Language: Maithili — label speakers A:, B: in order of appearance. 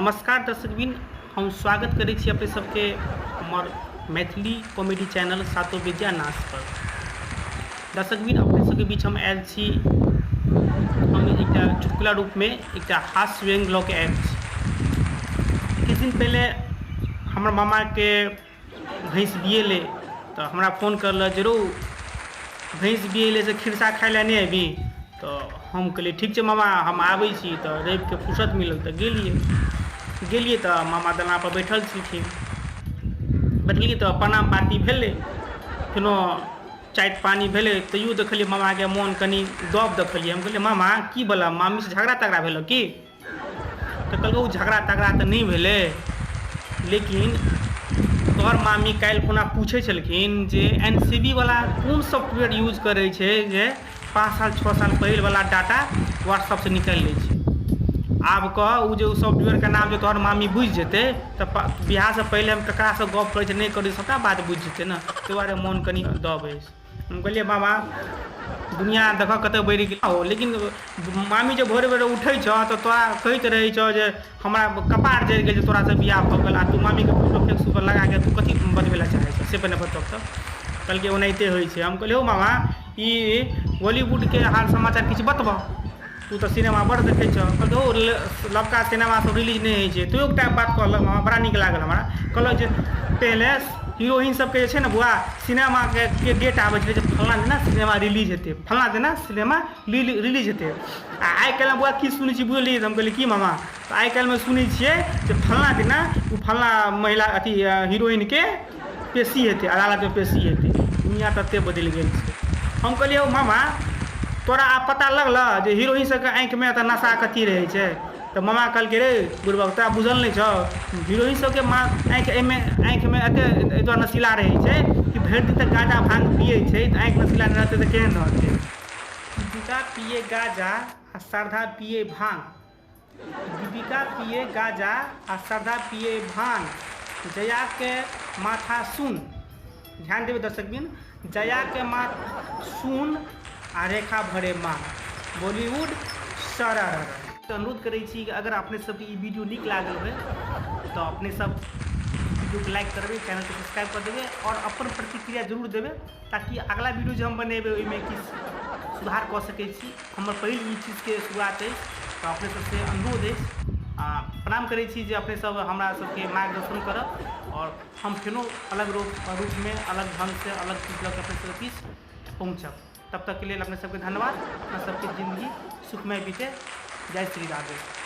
A: नमस्कार दर्शकबिन, हम स्वागत करै छी अपने सबके हमर मैथिली कॉमेडी चैनल सातो विद्या नाश पर। दर्शकबिन, अपने सबके बीच हम आयल छी, हम एकटा चुटकुला रूपमे एकटा हास्य व्यंग लऽ के आयल छी। किछु दिन पहिले हमर मामाके भैंस बिएलै तऽ हमरा फोन करलक जे रौ भैंस बिएलै से खिरसा खाइ लए नहि अयबही? तऽ हम कहलियै ठीक छै मामा, हम आबै छी। तऽ रविके फुर्सत मिलल तऽ गेलियै। गेलियै तऽ मामा दलानपर बैठल छलखिन। बैठलियै तऽ प्रणाम पाती भेलै, फेनो चाय पानी भेलै। तैयो देखलियै मामाके मोन कनि दब देखलियै। हम कहलियै मामा की भेलऽ, मामीसँ झगड़ा तगड़ा भेलऽ की? तऽ कहलकै ओ झगड़ा तगड़ा तऽ नहि भेलै, लेकिन तोहर मामी काल्हि खुना पूछै छलखिन जे एन सी बी वला कोन सॉफ्टवेयर यूज करै छै जे 5 साल 6 साल पहिलवला डाटा व्हाट्सअपसँ निकालि लै छै। आब कह ओ जे ओ सॉफ्टवेयरके नाम जे तोहर मामी बुझि जेतै तऽ बिआहसँ पहिले हम ककरासँ गप करै छियै नहि करै छियै सभटा बात बुझि जेतै ने, ताहि दुआरे मोन कनि दब अछि। हम कहलियै मामा दुनिआँ देखऽ कतऽ बढ़ि गेल हो, लेकिन मामी जे भोरे भोरे उठै छऽ तऽ तोरा कहैत रहै छऽ जे हमरा कपार जरि गेल जे तोरासँ बिआह भऽ गेल, आ तू मामीके फोटो फेसबुकपर लगाके तू कथी बतबै लए चाहै छऽ से पहिने बतब। तऽ कहलकै ओनाहिते होइ छै। हम कहलियै हौ मामा, ई बॉलीवुडके हाल समाचार किछु बतबऽ, तू तऽ सिनेमा बड़ देखै छऽ। कहलकै हौ नवका सिनेमा सब रिलीज नहि होइ छै। तैयो एकटा बात कहलक मामा, बड़ा नीक लागल हमरा। कहलक जे पहिले हीरोइन सबके जे छै ने बौआ, सिनेमाके के डेट आबै छलै जे फल्लाँ दिना सिनेमा रिलीज हेतै, फल्लाँ दिना सिनेमा रिलीज हेतै। आ आइ काल्हिमे बौआ की सुनै छियै बुझलियै? तऽ हम कहलियै की मामा? तऽ आइ काल्हिमे सुनै छियै जे फल्लाँ दिना ओ फल्लाँ महिला अथी हीरोइनके पेशी हेतै, अदालतमे पेशी हेतै। दुनिआँ ततेक बदलि गेल छै। हम कहलियै हौ मामा, तोरा आब पता लगलऽ जे हीरोइन सबके आँखिमे एतऽ नशा कथी रहै छै? तऽ मामा कहलकै रे बुड़बक, तोरा बुझल नहि छौ, हीरोइन सबके मा आँखि एहिमे आँखिमे एते एहि दुआरे नशीला रहै छै कि भरि दिन तऽ गाँजा भाँग पियै छै, तऽ आँखि नशीला नहि रहतै तऽ केहन रहतै? दीपिका पियै गाँजा आ श्रद्धा पियै भाँग। दीपिका पियै गाँजा आ श्रद्धा पियै भाँग, जयाके माथा सुन। ध्यान देबै दर्शकबिन, जयाके माथ सुन आ रेखा भरे मांग। बॉलीवुड सरर। अनुरोध करै छी कि अगर अपने सबके ई वीडियो नीक लागल होय तऽ अपने सब वीडियोके लाइक करबै, चैनलके सब्सक्राइब कऽ देबै आओर अपन प्रतिक्रिया जरूर देबै, ताकि अगला वीडियो जे हम बनेबै ओहिमे किछु सुधार कऽ सकै छी। हमर पहिल ई चीजके शुरुआत अछि, तऽ अपने सबसँ अनुरोध अछि आ प्रणाम करै छी जे अपने सब हमरा सबके मार्गदर्शन करब आओर हम फेनो अलग रूपमे अलग ढङ्गसँ अलग चीज लऽ कऽ अपने सबके बीच पहुँचब। तब तकके लेल अपने सबके धन्यवाद। अपना सबके जिन्दगी सुखमय बीते। जय श्री राधे।